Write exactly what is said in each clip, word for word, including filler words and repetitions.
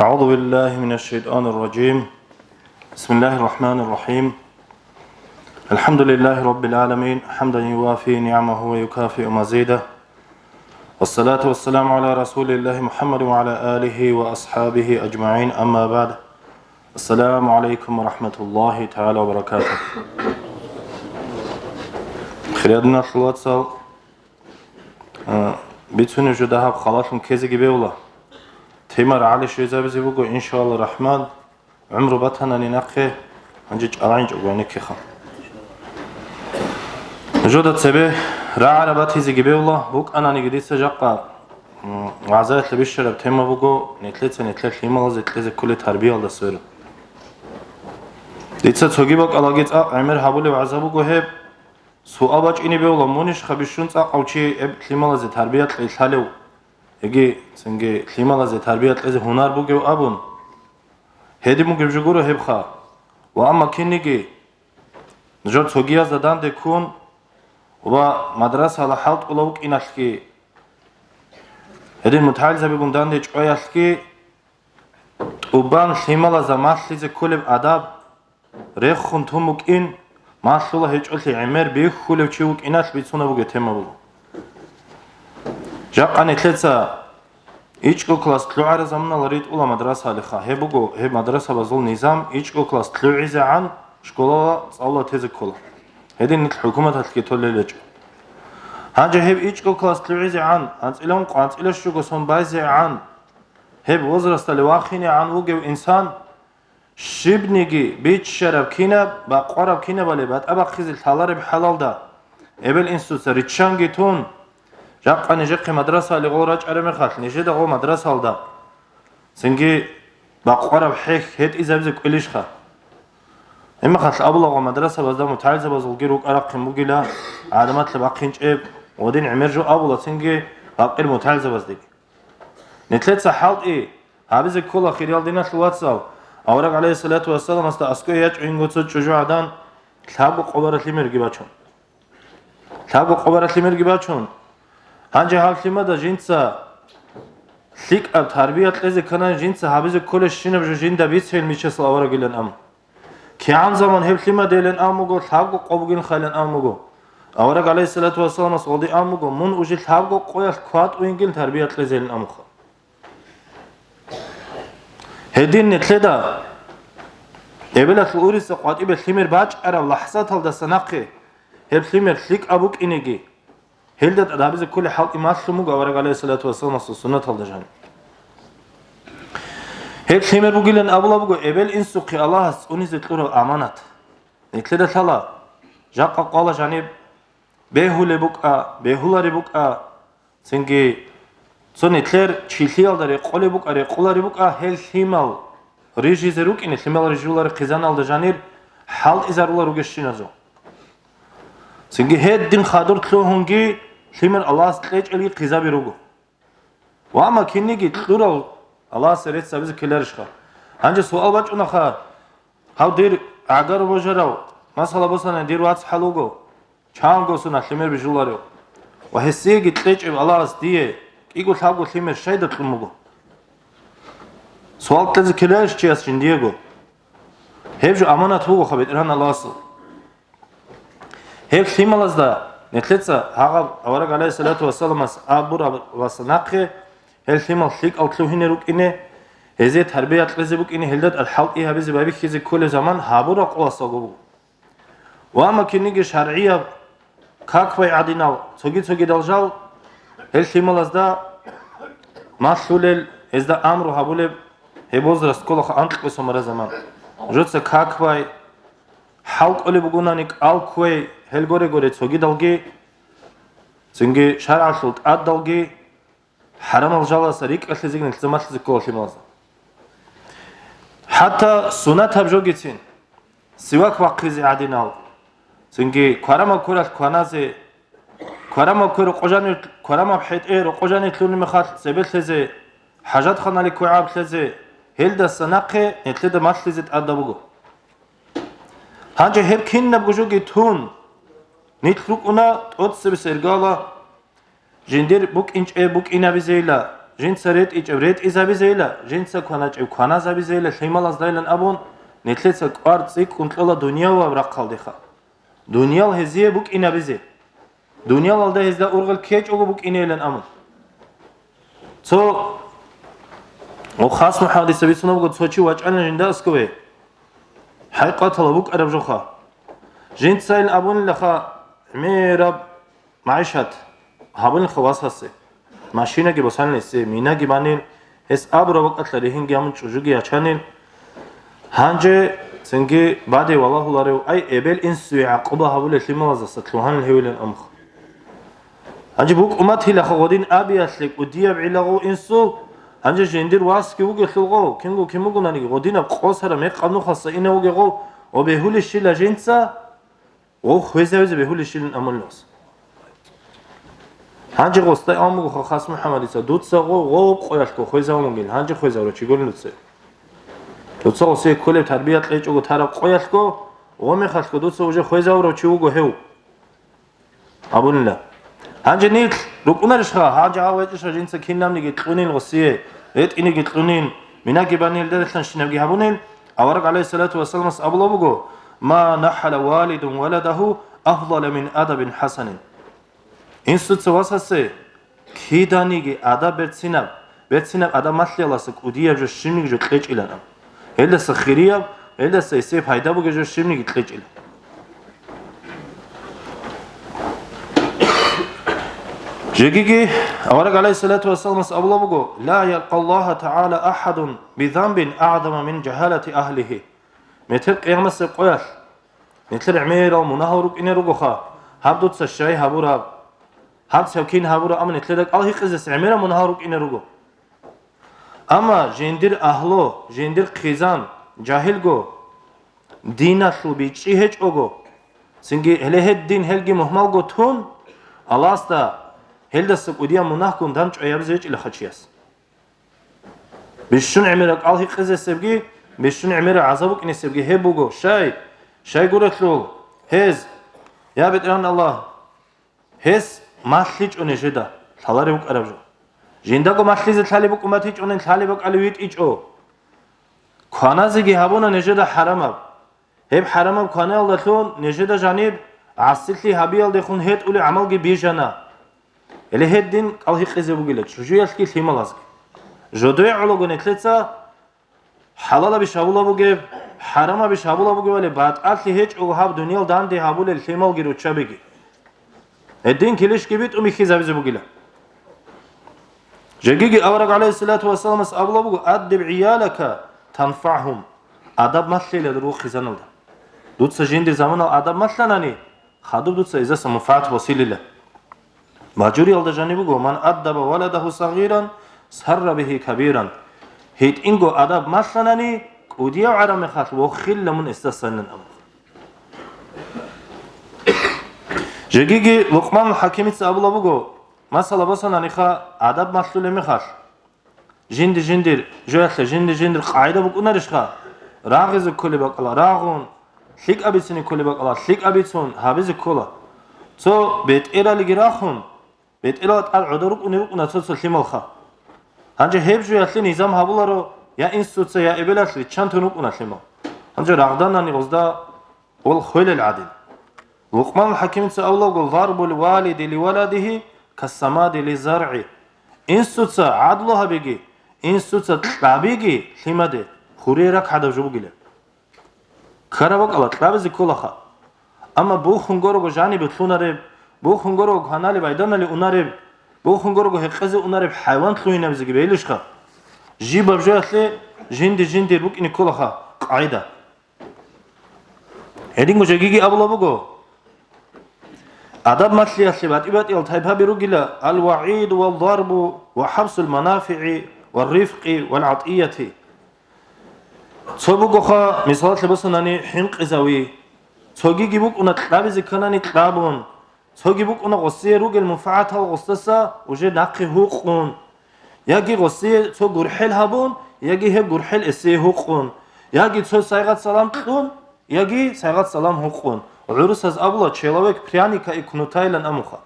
أعوذ بالله من الشيطان الرجيم. بسم الله الرحمن الرحيم. الحمد لله رب العالمين، حمدا يوافي نعمه ويكافئ مزيده. والصلاة والسلام على رسول الله محمد وعلى آله وأصحابه أجمعين. أما بعد. السلام عليكم ورحمة الله تعالى وبركاته. Хириял диналъул вацал, а, бицунеб жо дагьаб халалъун ккезеги бегьула. Тема рагӀалде щвезабизе буго, иншаалла рахман, гӀумру батанани нахъе, гьанже чӀалгӀинчӀого гьанеккеха. Жода цебе рагӀараб батизеги бегьула, букӀананиги дица жакъа, м, вагӀзаялъе бищараб тема буго, нилъеца нилъер лъималазе кьезе кколеб тарбиялда сверун. Дица цоги бакӀалаги цӀакъ гӀемер гьабулеб вагӀза буго гьеб, суал бачӀине бегьула, мунищха бищун цӀакъав чи гьеб лъималазе тарбия кьей лъалев? Яги цинги лъималазе тарбия кьезе гьунар бугев абун, гьедин бугеб жо гуро гьебха. Ва амма кинниги, жо цогиязда данде ккун ва мадрасала хӀалтӀула вукӀиналъги, гьедин мутагӀилзабигун данде чӀваялъги, тӀубан лъималазда малъизе кколеб адаб рехун тун букӀин, малъула гьечӀолъи гӀемер бихьулев чи вукӀиналъ бицунеб бугеб тема буго. Жакъа нилъеца ичӀго класс лъугӀараб заманалда ритӀула мадрасалиха. Гьеб буго, гьеб мадрасабазул низам ичӀго класс лъугӀизегӀан школала цӀалула тезе ккола. Гьедин нилъ хӀукуматалъги толел гьечӀо. Гьанже гьеб ичӀго класс лъугӀизегӀан, анцӀила ункъо, анцӀила щуго сон байзегӀан, гьеб возрасталде вахинегӀан вугев инсан, щибниги биччараб кинаб, бакъвараб кинабали батӀа бахъизе лъалареб хӀалалда, эбел-инсуца риччанги тун, жакъа нижехъе мадрасалде гъол рачӀараб мехалъ, нижеда гъо мадрасалда цинги бакъвараб хӀехь гьетӀизабизе кӀвелищха? Гьеб мехалъ абула, гъо мадрасабазда мутагӀилзабазулги рукӀа-рахъин бугила, гӀадамалъа бахъинчӀеб ва дин гӀемер жо абула цинги бакъир мутагӀилзабаздеги. Нилъеца хӀалтӀи гьабизе ккола, хириял диналъул вацал, авараг гӀалайгьиссалату вассаламасда аскӀове ячӀунго цо чӀужугӀадан лъабго къо бараб лъимерги бачун. Лъабго къо бараб лъимерги бачун. Гьанже гьаб лъимада жинца лъикӀаб тарбия кьезе кканани, жинца гьабизе кколебщинаб жо жинда бицейин мичасул аварагилан ам. КигӀан заман гьеб лъимаделин ам буго, лъабго къо бугинхайилан ам буго. Авараг гӀалайгьиссалату вассаламас гъоди ам буго, мун уже лъабго къоялъ кватӀуйнгин тарбия кьезейилан амха. Гьедин нилъеда эбелалъул уриса къватӀибе лъимер бачӀараб лахӀзаталдаса нахъе гьеб лъимер лъикӀаб букӀинеги, гьелда тӀад гьабизе кколеб хӀалтӀи малъун буго авараг гӀалайгьиссалату вассаламасул суннаталда жаниб. Гьеб лъимер бугилан абула буго эбел-инсухъе Аллагьас цӀунизе кьураб аманат. Нилъеда лъала, жакъа къвала жаниб, бегьулеб букӀа, бегьулареб букӀа, цинги цо нилъер чилъиялда рекъолеб букӀа, рекъолареб букӀа, гьел лъимал рижизе рукӀине, лъимал рижулареб хъизаналда жанир хӀалтӀизарула ругещиназул. Цинги гьедин хадур лъугьунги лъимер Аллагьас кьечӀелги хъизаби руго. Ва амма кинниги кьурал Аллагьасе рецц гьабизе ккеларищха? Гьанже суал бачӀунаха, гьав дир гӀагар божарав, масала босани, дир вацгӀал вуго, чанго сона лъимер бижуларев. Ва гьесиеги кьечӀеб Аллагьас дие кӀиго-лъабго лъимер щайда кьун буго? Суал кьезе ккеларищ чияс жиндиего? Гьеб жо аманат бугоха БетӀергьан Аллагьасул. Гьеб лъималазда нилъеца гьагъаб авараг гӀалайгьиссалату вассаламас абураб ва санахъе, гьел лъимал лъикӀал лъугьине рукӀине, гьезие тарбия кьезе букӀине, гьелда тӀад хӀалтӀи гьабизе байбихьизе кколеб заман гьабураб къоялъалго буго. Ва амма кинниги шаргӀияб как бай гӀадинал цоги-цогидал жал гьел лъималазда малъулел, гьезда амру гьабулеб, гьеб возраст кколаха анкьго сон бараб заман. Жуца как бай, хӀал кӀолеб бугонани кӀал кквей, гьел горе-горе цогидалги, цинги шаргӀалъул тӀадалги, хӀарамал жаласа рикӀкӀалъизеги нилъеца малъизе ккола лъималазда. ХӀатта суннатаб жогицин, сивак бахъизе гӀадинал, цинги кварамаб квералъ кваназе, кварамаб квер рокъо жанир, кварамаб хӀетӀе рокъо жанир лъугьунеб мехалъ цебе лъезе, хӀажатханали квегӀаб лъезе, гьелдаса нахъе нилъеда малъизе тӀадаб буго. Гьанже гьеб кинабго жоги тун, нилъ рукӀуна тӀоцебесеб иргала, жиндир букӀинчӀеб букӀинабизейила, жинца ретӀичӀеб ретӀизабизейила, жинца кваначӀеб кваназабизейила лъималаздайилан абун, нилъеца кӀвар цӀикӀкӀун кьола дунияваб рахъалдеха. Дуниял гьезие букӀинабизе. Дуниялалда гьезда ургъел ккечӀого букӀинейилан абун. Цо, о, хас МухӀаммадица бицунабго, цо чи вачӀана жинда аскове. ХӀайкъатала букӀараб жоха. Жинцайин абунилаха гӀемераб магӀишат гьабунилха васасе. Машинаги босанилесе, минаги банил, гьес абураб бакӀалъа ригьинги гьабун чӀужуги ячанил. Гьанже цинги баде валагьуларев, ай, эбел-инсуе гӀакъуба гьабулел лъималаздаса лъугьанил гьевилан амха. Гьанже букӀумат гьилаха гъодин абиялъе кӀудияб гӀилагъов инсул, гьанже жиндир васги вугелъулгъов, кинго кин бугонаниги, гъодинаб къосараб мекъаб нухалса ина вугегъов, о бегьулищила жинца, гъов хвезавизе бегьулищилин амулнас. Гьанже гъосда амуго хас МухӀаммадица, дуца гъов, гъов къоялъго хвезавун вугин, гьанже хвезавра чи гурин дуце. Дуца гъосие кколеб тарбия кьечӀого тараб къоялъго, гъомехалъго дуца уже хвезавра чи вуго гьев. Абунила. Гьанже нилъ рукӀунарищха, гьанже гьав гьечӀищха жинца кинабниги кьунин гъосие, ретӀиниги кьунин, минаги банил дерелъанщинабги гьабунин, авараг гӀалайгьиссалату вассаламас абула буго: «Ма нахӀала валидун валадагьу афдала мин адабин хӀасанин». Инсуца васасе киданиги адаб берцинаб, берцинаб адаб малъияласа кӀудияб жо щибниги жо кьечӀилан. Гьелдаса хирияб, гьелдаса гьесие пайда бугеб жо щибниги кьечӀила. Жегиги авараг гӀалайгьиссалату вассаламас абула буго: «Ла ялкъаллагьа тагӀала ахӀадун бизанбин агӀзама мин жагьалати агьлигьи». Метер къиямасеб къоялъ нилъер гӀемерал мунагьал рукӀине ругоха, гьаб дуца щай гьабураб, гьаб цевкин гьабураб, амма нилъеда кӀалгьикъизес гӀемерал мунагьал рукӀине руго. Амма жиндир агьлу, жиндир хъизан, жагьилго, диналъул бичӀчӀи гьечӀого, цинги гьеле гьедин гьелги мухӀмалго тун, Аллагьасда гьелдаса кӀудияб мунагьгун дандчӀвай гьабизе гьечӀила хъачияс. Бищун гӀемераб кӀалгьикъизесебги, бищун гӀемераб гӀазаб букӀинесебги гьеб буго, щай, щайгурелъул гьез, я БетӀергьан Аллагь, гьес малъичӀо нижеда, лъаларев вукӀараб жо. Жиндаго малъизе лъалеб букӀун батичӀонин, лъалеб бакӀалев витӀичӀо. Кваназеги гьабуна нижеда хӀарамаб. Гьеб хӀарамаб кванаялдалъун нижеда жаниб гӀасилъи гьабиялдехун гьетӀулеб гӀамалги бижана. Гьеле гьедин кӀалгьикъизе бугила чӀужуялъги лъималазги. Жодое гӀолого нилъеца хӀалалабищ гьабула бугеб, хӀарамабищ гьабула бугебали батӀалъи гьечӀого гьаб дуниял данде гьабулел лъималги руччабиги. Гьедин килищги битӀун бихьизабизе бугила. Жегиги авараг гӀалайгьиссалату вассаламас абула буго: «Аддиб гӀиялака танфагьум», адаб малъила дур хъизаналда. Дуца жиндир заманал адаб малъанани, хадуб дуца изаса мунфагӀат босилила. Бажуриялда жаниб буго: «Ман аддаба валадагьу сагъиран, сарра бигьи кабиран». ГьитӀинго адаб малъанани, кӀудияв гӀараб мехалъ вохилла мун эсдасанилан абун. Жегиги Лукъманул ХӀакимица абула буго, масала босананиха адаб малъулеб мехалъ. Жинди-жиндир, жоялъе жинди-жиндир къагӀида букӀунарищха? Рагъизе кколеб бакӀала рагъун, лъикӀаб бицине кколеб бакӀала лъикӀаб бицун гьабизе ккола. Цо бетӀералиги рахун, бетӀерала тӀад гӀодор рукӀунел рукӀуна цо-цо лъималха. Гьанже гьеб жоялъе низам гьабуларо я инсуца, я эбелалъ риччантун рукӀуна лъимал. Гьанже рагъданани гъозда вал хвелел гӀадин. Лукъманул ХӀакимица абулаго: «Зарбул валиди ли валадигьи кассамади ли заргӀи». Инсуца гӀадлу гьабиги, инсуца кьабиги лъимаде, хурие ракӀ гьадаб жо бугила. Ккараб бакӀала кьабизе кколаха. Амма бухун горого жанибе лъунареб, бухун горого кванали-байданали унареб, бухун горого гьекъезе унареб хӀайван лъугьинабизеги бегьилищха? Жибаб жоялъе жинди-жиндир букӀине кколаха къагӀида. Гьединго жегиги абула буго, адаб малъиялъе батӀи-батӀиял тайпаби ругила: аль-вагӀид ва зарбу ва хӀабсул манафигӀи ва рифкъи вал гӀатӀияти. Цо бугоха, мисалалъе босанани, хӀинкъизави. Цогиги букӀуна кьабизе кканани кьабун. Цоги букӀуна гъосие ругел мунфагӀатал гъосдаса уже нахъе гьукъун. Яги гъосие цо гурхӀел гьабун, яги гьеб гурхӀел эсие гьукъун. Яги цо сайгъат салам кьун, яги сайгъат салам гьукъун. ГӀурусаз абула: «Человек пряника и кнутайилан амуха».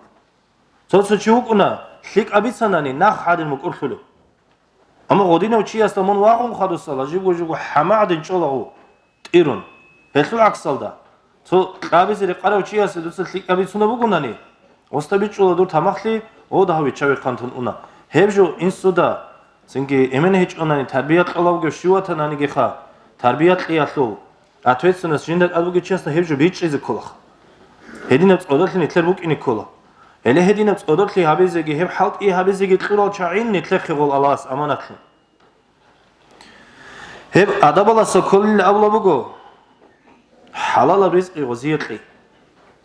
Цо-цо чи вукӀуна, лъикӀаб бицанани, нах гьадин мукӀурлъулев. Амма гъодинав чиясда мун вагъун хадусала, жибго-жибго хӀама гӀадин чӀолаго тӀирун. Гьелъул гӀаксалда, цо кьабизе рекъарав чиясе дуца лъикӀаб бицунаб бугонани, гъосда бичӀчӀула дур тамахлъи, гъода гьав вичча-вихъан тун уна. Гьеб жо инсуда, цинги эмен гьечӀонани, тарбия кьола вугев щив ватананигиха, тарбия кьиялъул ответственность жинда тӀад бугев чиясда гьеб жо бичӀчӀизе кколаха. Гьединаб цӀодорлъи нилъер букӀине ккола. Гьеле гьединаб цӀодорлъи гьабизеги, гьеб хӀалтӀи гьабизеги кьурал чагӀи нилъехъе гъол Аллагьас аманатлъун. Гьеб адабаласа кколел абула буго, хӀалалаб ризкъи гъозие кье.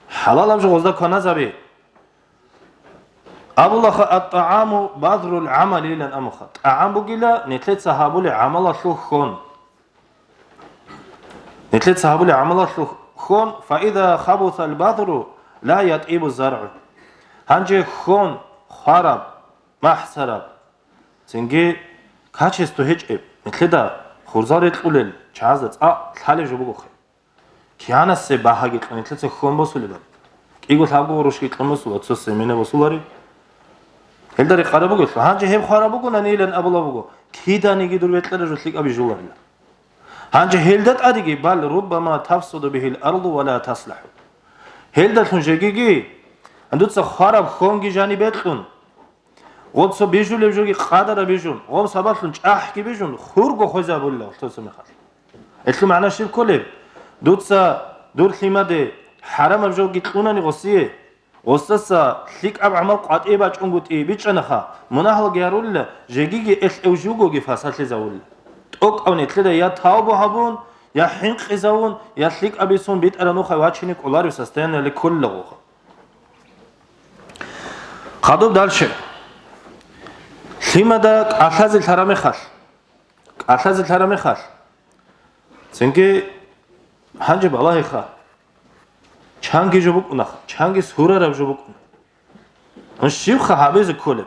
ХӀалалаб жо гъозда кваназабе. Абулаха, ат-тӀагӀаму базрул гӀамалилан амуха. ТӀагӀам бугила нилъеца гьабулеб гӀамалалъул хьон. Нилъеца гьабулеб гӀамалалъул хьон, фаиза хабусал базру ла ятӀибу заргӀу. Гьанже хьон хвараб, махӀсараб, цинги качество гьечӀеб, нилъеда хурзал рекьулел чагӀазда цӀакъ лъалеб жо бугохъе. КигӀанасеб багьаги кьун нилъеца хьон босулеб. КӀиго-лъабго гъурущги кьун босула, цо семена босулари. Гьелда рекъараб бугелъул, гьанже гьеб хвараб бугонанилан абула буго, киданиги дур бекьараб жо лъикӀаб бижуларила. Гьанже гьелда тӀадеги, бал руббама тафсуду бигьил арду ва ла таслахӀу. Гьелдалъун жегиги, дуца хвараб хьонги жанибе кьун, гъоб цо бижулеб жоги къадараб бижун, гъоб сабаблъун чӀахӀги бижун, хурго хвезабулила гъолъоса мехалъ. Гьелъул магӀна щиб кколеб? Дуца дур лъимаде хӀарамаб жоги кьунани гъосие, гъосдаса лъикӀаб гӀамал къватӀие бачӀунгутӀи бичӀчӀанаха, мунагьалги гьарулила, жегиги элъ эв живгоги фасалъизавулила. ТӀокӀав нилъеда я тавбу гьабун, я хӀинкъизавун, я лъикӀаб бицун битӀараб нухай вачине кӀоларев состоянияле кколила гъоха. Хадуб дальше. Лъимада кӀалъазе лъараб мехалъ. КӀалъазе лъараб мехалъ. Цинги гьанже балагьеха. Чанги жо букӀунаха, чанги сурараб жо букӀуна. Щибха гьабизе кколеб?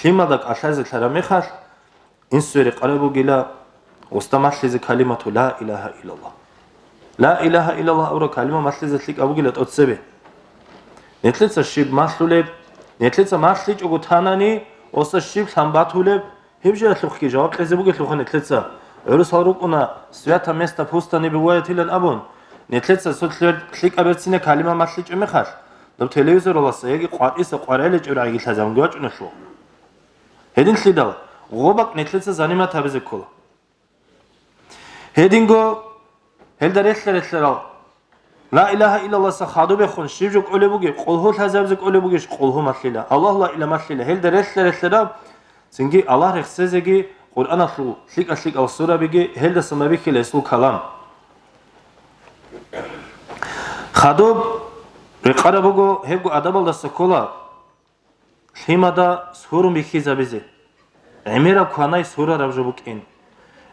Лъимада кӀалъазе лъараб мехалъ, Инсуе рекъараб бугила, гъосда малъизе калимату ла илагьа иллаллагь. Ла илагьа иллаллагь абураб калима малъизе лъикӀаб бугила тӀоцебе. Нилъеца щиб малъулеб, нилъеца малъичӀого танани, гъосда щиб лъан батулеб, гьеб жоялъухъги жаваб кьезе бугелъулха нилъеца. ГӀурусал рукӀуна, свято место пусто не бывает илан абун, нилъеца цо лъер-, лъикӀаб берцинаб калима малъичӀеб мехалъ, доб телевизораласа яги къватӀиса къваригӀеличӀеб рагӀиги лъазабунги вачӀунелъул. Гьединлъидал гъоб бакӀ нилъеца занимат гьабизе ккола. Гьединго гьелда релълъа-релълъарал, ла илагьа иллаллагьаса хадубехун щиб жо кӀолеб бугеб, къулгьу лъазабизе кӀолеб бугищ, къулгьу малъила, Аллагь ла илагьа малъила, гьелда релълъа-релълъараб, цинги Аллагь рехсезеги, Къуръаналъул лъикӀа-лъикӀал сурабиги гьелдаса мабихьила гьесул калам. Хадуб рекъараб буго, гьебго адабалдаса ккола, лъимада сурун бихьизабизе. ГӀемераб кванай сурараб жо букӀин.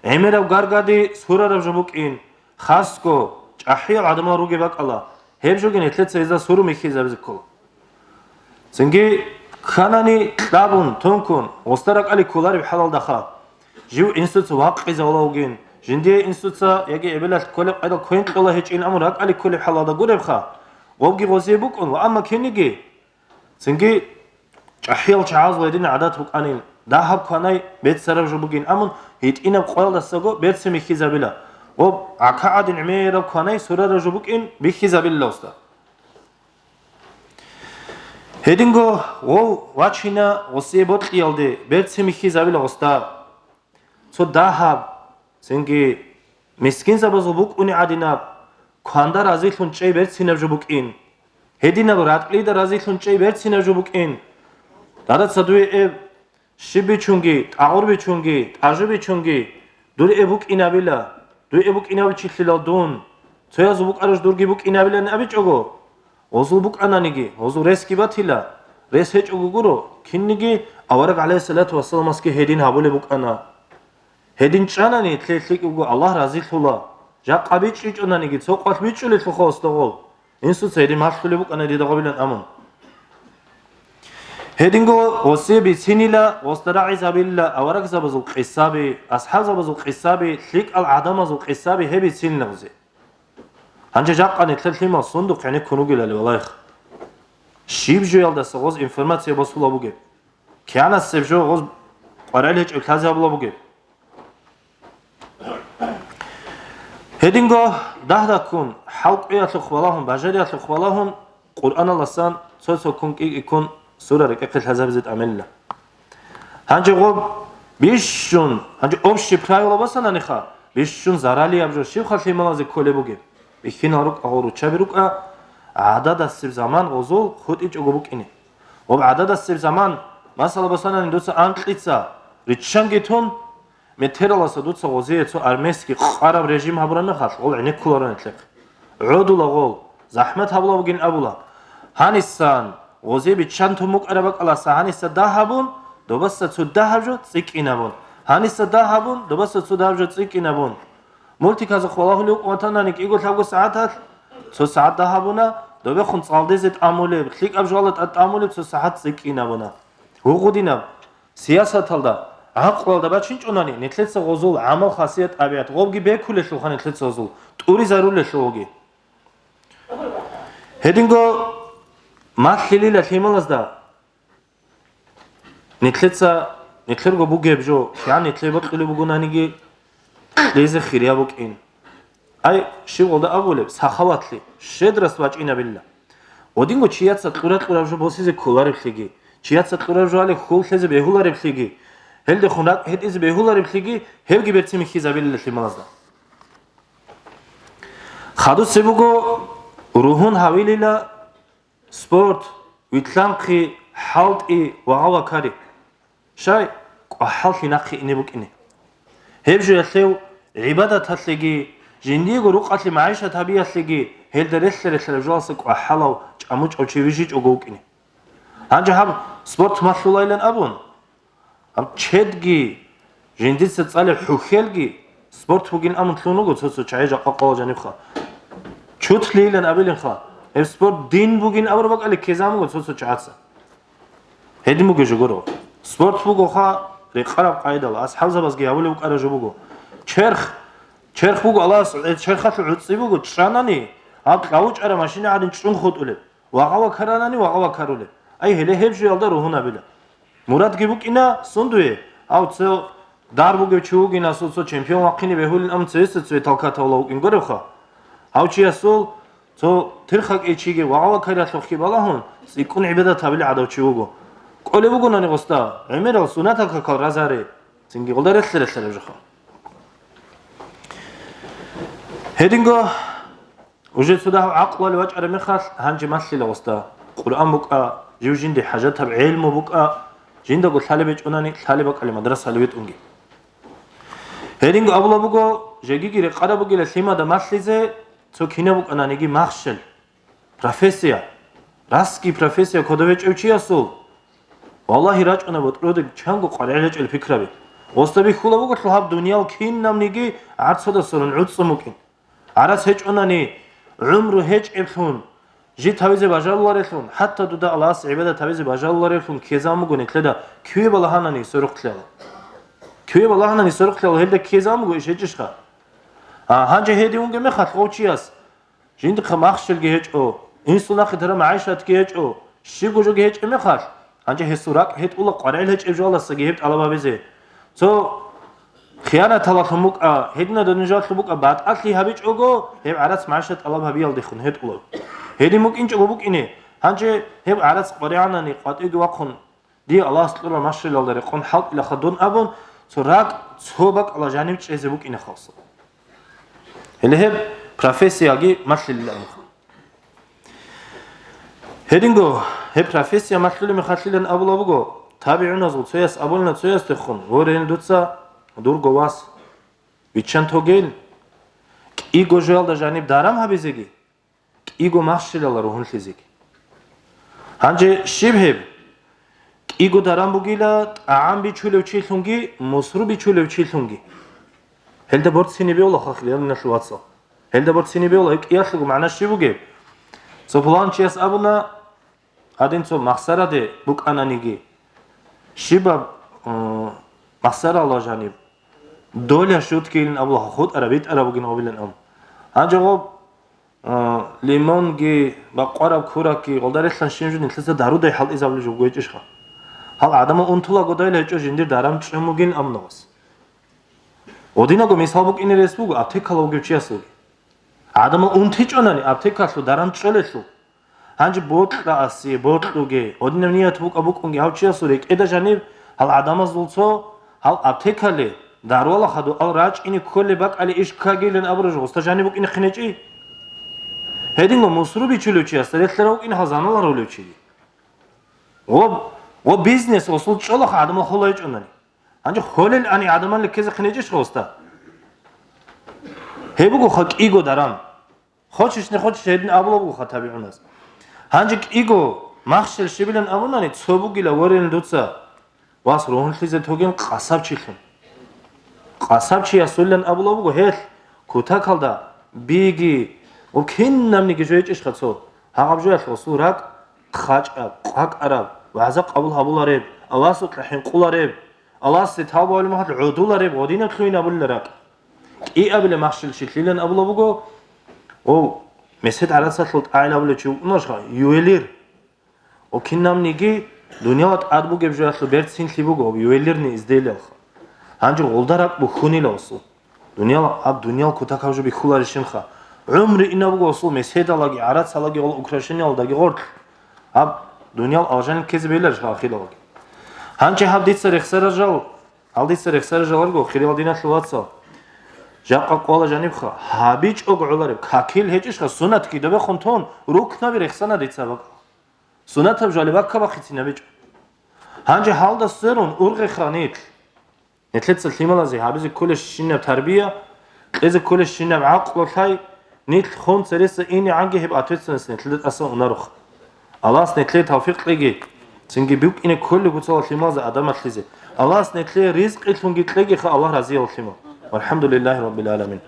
ГӀемераб гаргади сурараб жо букӀин. Хасго, чӀахӀиял гӀадамал ругеб бакӀала, гьеб жоги нилъеца гьезда сурун бихьизабизе ккола. Цинги кканани кьабун, тункун, гъосда ракӀалде кколареб хӀалалдаха. Жив инсуца вакъизавулав вугин, жиндие инсуца яги эбелалъ кколеб къайдал квен кьола гьечӀин амун ракӀалде кколеб хӀалалда гуребха, гъобги гъозие букӀун ва амма кинниги, цинги чӀахӀиял чагӀазул гьедин гӀадат букӀанин, дагьаб кванай беццараб жо бугин, амун гьитӀинаб къоялдасаго берцин бихьизабила. Гъоб гӀака гӀадин гӀемераб кванай сурараб жо букӀин бихьизабилла гъосда. Гьединго гъов вачина гъосие бокьиялде берцин бихьизабила гъосда. Цо дагьаб, цинги мискинзабазул букӀуни гӀадинаб, кванда разилъун чӀей берцинаб жо букӀин. Гьединаб ракьлида разилъун чӀей берцинаб жо букӀин. Дада цадуе эб, щиб бичунги, тӀагъур бичунги, тӀажу бичунги, дур эб букӀинабила, дур эб букӀинабичилъилал дун, цоязул букӀараб жо дурги букӀинабилан абичӀого, гъозул букӀананиги, гъозул ресги батила, рес гьечӀого гуро, кинниги авараг гӀалайгьиссалату вассаламасги гьедин гьабулеб букӀана. Гьедин чӀанани, лъе-, лъикӀ буго, Аллагь разилъула. Жакъа бичӀчӀичӀонаниги, цо къвалъ бичӀчӀулелъулха гъосда гъол. Инсуца гьедин малъулеб букӀана дида гъобилан амун. Гьединго гъосие бицинила, гъосда рагӀизабилла аварагзабазул къисаби, асхӀабзабазул къисаби, лъикӀал гӀадамазул къисаби гьеб бицинила гъозе. Гьанже жакъа нилъер лъимал сундухъ гӀенеккун ругелали валайх. Щиб жоялдаса гъоз информация босула бугеб? КигӀанасеб жо гъоз къваригӀел гьечӀев лъазе гьабула бугеб. Гьединго дагь-дагьккун, хӀалкӀвеялъухъ балагьун, бажариялъухъ балагьун, Къуръаналасан цо-цоккун кӀи-кӀиккун сура рекӀехъе лъазабизе тӀамилла. Гьанже гъоб бищун, гьанже общие правила босананиха, бищун заралияб жо щибха лъималазе кколеб бугеб? Бихьинал рукӀа, гъо руччаби рукӀа, гӀададасеб заман гъозул хутӀичӀого букӀине. Гъоб гӀададасеб заман, масала, босанани дуца анкьица риччанги тун, метераласа дуца гъозие цо армейский къараб режим гьабураб мехалъ, гъол гӀенеккуларо нилъехъ. ГӀодула гъол, захӀмат гьабула бугин абула. Гьанисан, гъозие биччан тун букӀараб бакӀаласа гьаниса дагь гьабун, добаса цо дагьаб жо цӀикӀкӀинабун. Гьаниса дагь гьабун, добаса цо дагьаб жо цӀикӀкӀинабун. Мультиказухъ балагьулев ватанани кӀиго-лъабго сагӀаталъ, цо сагӀат дагь гьабуна, добехун цӀалдезе тӀамулеб, лъикӀаб жоялда тӀад тӀамулеб цо сагӀат цӀикӀкӀинабуна. Гьугъудинаб сиясаталда, гӀакълалда бачинчӀунани, нилъеца гъозул гӀамал-хасият-тӀабигӀат гъобги бекулелъулха нилъеца гъозул, тӀуризарулелъулги. Гьединго малъилила лъималазда, нилъеца, нилъерго бугеб жо, кигӀан нилъее бокьулеб бугонаниги, лъезе хирияб букӀин. Ай, щиб гъолда абулеб, сахаватлъи, щедрость бачӀинабилла. Гъодинго чияца кьура-кьураб жо босизе кколареблъиги, чияца кьураб жо гьале хьул лъезе бегьулареблъиги, гьелдехун ракӀ гьетӀизе бегьулареблъиги, гьебги берцин бихьизабилила лъималазда. Хадусеб буго ругьун гьавилила спорт, витлъанхъи, хӀалтӀи ва гъавакари. Щай? КӀвахӀаллъи нахъе ине букӀине. Гьеб жоялъев гӀибадаталъеги, жиндиего рукъалъе магӀишат гьабиялъеги гьелда релълъа-релълъараб жоялдаса кӀвахӀалав, чӀамучӀав чи вижичӀого вукӀине. Гьанже гьаб спорт малъулайилан абун, гьаб чедги, жиндица цӀалеб хӀухьелги спорт бугин абун лъун руго цо-цо чагӀи жакъа къоялъ жанибха. Чутлийилан абилинха, гьеб спорт дин бугин абураб бакӀалде ккезабун буго цо-цо чагӀаца. Гьедин бугеб жо гуро. Спорт бугоха рекъараб къайдал, асхӀабзабазги гьабулеб букӀараб жо буго. Черх, черх буго Аллагьас, э, черхалъул гӀуцӀи буго, чӀанани, гьаб кьавучӀараб машина гӀадин чӀун хутӀулеб, вагъа вакаранани вагъа вакарулеб. Ай, гьеле гьеб жоялда ругьунабила. Мурадги букӀина сундуе, гьав цо дар бугев чи вугин, асул цо чемпион вахъине бегьулин, амма цевеса цеве талкатавла вукӀин гуребха. Гьав чиясул цо тирхакӀей чиги вагъа вакаралъухъги балагьун, цӀикӀкӀун гӀибадат гьабилеб гӀадав чи вуго. КӀолеб бугонани гъосда, гӀемерал сунатал какал разаре, цинги гъолда релълъа-релълъараб жоха. Гьединго, уже цо дагьав гӀакълуялде вачӀараб мехалъ, гьанже малъила гъосда. Къуръан букӀа, жив жинде хӀажатаб гӀелму букӀа, жиндаго лъалеб гьечӀонани, лъалеб бакӀалде мадрасалде витӀунги. Гьединго абула буго, жегиги рекъараб бугила лъимада малъизе, цо кинаб букӀананиги махщел, профессия, расги профессия кодов гьечӀев чиясул, валлагьи, рачӀуна ботӀродег чанго къваригӀел гьечӀел пикраби. Гъосда бихьула буголъул гьаб дуниял кинабниги гӀарцадасарун гӀуцӀцӀун букӀин. ГӀарац гьечӀонани, гӀумру гьечӀеблъун, жид гьавизе бажаруларелъун, хӀатта дуда Аллагьас гӀибадат гьабизе бажаруларевлъун ккезабун буго нилъеда киве балагьанани сорухълъиялда. Киве балагьанани сорухълъиялда гьелда ккезабун буго иш гьечӀищха? А, гьанже гьедин вугеб мехалъ гъов чияс жиндихъа махщелги гьечӀо, инсул нахъе тараб магӀишатги гьечӀо, щибго жоги гьечӀеб мехалъ, гьанже гьесул ракӀ гьетӀула къваригӀел гьечӀеб жоялдасаги гьеб тӀалаб гьабизе. Цо хиянаталалъун букӀа, гьединаб дунжалъун букӀа, батӀалъи гьабичӀого, гьеб гӀарац магӀишат тӀалаб гьабиялдехун гьетӀула. Гьедин букӀинчӀого букӀине, гьанже гьеб гӀарац къваригӀанани къватӀивги вахъун, дие Аллагьас кьураб махщелалда рекъон хӀалтӀилаха дун абун, цо ракӀ, цо бакӀалда жанив чӀезе букӀине халса. Гьеле гьеб профессияги малъилилан. Гьединго, гьеб профессия малъулеб мехалъилан абула буго, табигӀуназул цояс абулина цоясдехун: «Ворен, дуца дурго вас виччан тогейин, кӀиго жоялда жаниб даран гьабизеги, кӀиго махщелалда ругьунлъизеги». Гьанже щиб гьеб? КӀиго даран бугила тӀагӀам бичулев чилъунги, мусру бичулев чилъунги. Гьелда борцине бегьула, хириял диналъул вацал. Гьелда борцине бегьула, гьеб кӀиялъего магӀна щиб бугеб? Цо пуланчияс абуна, гьадин цо махсараде букӀананиги, щибаб, э, махсаралда жаниб, доля шуткийилин абула, хутӀараб, битӀараб бугин гьабилан абун. Гьанже гъоб, э, лимонги, бакъвараб куракги, гъолда релълъан щиб жо нилъеца дарудай хӀалтӀизабулеб жо буго гьечӀищха? Гьал гӀадамал унтулаго дайла гьечӀо жиндир даран чӀун бугин амнавас. Гъодинаго мисал букӀине рес буго аптекала вугев чиясулги. ГӀадамал унтичӀонани аптекалъул даран чӀолелъул. Гьанже бокьа асие, бокьуге, гьодинаб ният букӀа букӀунги гьав чиясул рекӀеда жаниб гьал гӀадамазул цо, гьал аптекале, дарвала хадув ал рачӀине кколеб бакӀале иш ккагилан абураб жо гъоста жаниб букӀине хъинечӀи. Гьединго мусру бичулев чиясда релълъарав вукӀине гьал заналарулев чиги. Гъо, гъо бизнес осул чӀолахъ гӀадамал холайчӀунани. Гьанже холел ани гӀадамал реккезе хъинечӀищ гъоста? Гьеб буго ха кӀиго даран. Хочешь, не хочешь, гьедин абула буго ха табигӀунас. Гьанже кӀиго махщел щибилан абунани, цо бугила ворин дуца, вас ругьунлъизе тоген къасабчилъун. Къасабчиясуллан абула буго гьелъ, кутакалда биги ва кинабниги жо гьечӀищха цо, гьагъаб жоялъ гъосул ракӀ хъачӀаб, къвакӀараб, вагӀза къабул гьабулареб, Аллагьасукьа хӀинкъулареб, Аллагьасе тавбугьабулеб мехалъ гӀодулареб гъодинаб лъугьин абулел ракӀ. КӀиабилеб махщел щилъилан абула буго, ов, месед гӀарацалъул тӀагӀел абулев чи вукӀуначха, ювелир. Ва кинабниги дунияла тӀад бугеб жоялъул берцинлъи буго ва ювелирный изделиялха. Гьанже гъолда ракӀ бухьунила осул. Дунияла, гьаб дуниял кутакаб жо бихьуларищинха. ГӀумру ина буго осул меседалаги, гӀарацалаги гъола украшениялдаги гъорлъ. Гьаб дуниял алжан ккезе беларищха ахиралги. Гьанже гьаб дица рехсарал жал, гьал дица рехсарал жаларго, хириял диналъул вацал. Жакъа къола жанибха, гьабичӀого гӀолареб, какил гьечӀищха, сунат кидабехун тун, рукнаби рехсана дица бакӀ. Сунатаб жали баккабахъицин гьабичӀо. Гьанже гьалда сверун ургъеха нилъ. Нилъеца лъималазе гьабизе кколеб щинаб тарбия, кьезе кколеб щинаб гӀакълу лъай, нилъ хун цереса инегӀанги гьеб ответственность нилъеда тӀасан унарухъ. Аллагьас нилъее тавфикъ кьеги, цинги букӀине кколеб гуцала лъималазе адамалъизе. Аллагьас нилъее ризкъилъунги кьегиха Аллагь разиял лъимал. ВалхӀамдулиллагьи раббил гӀаламин.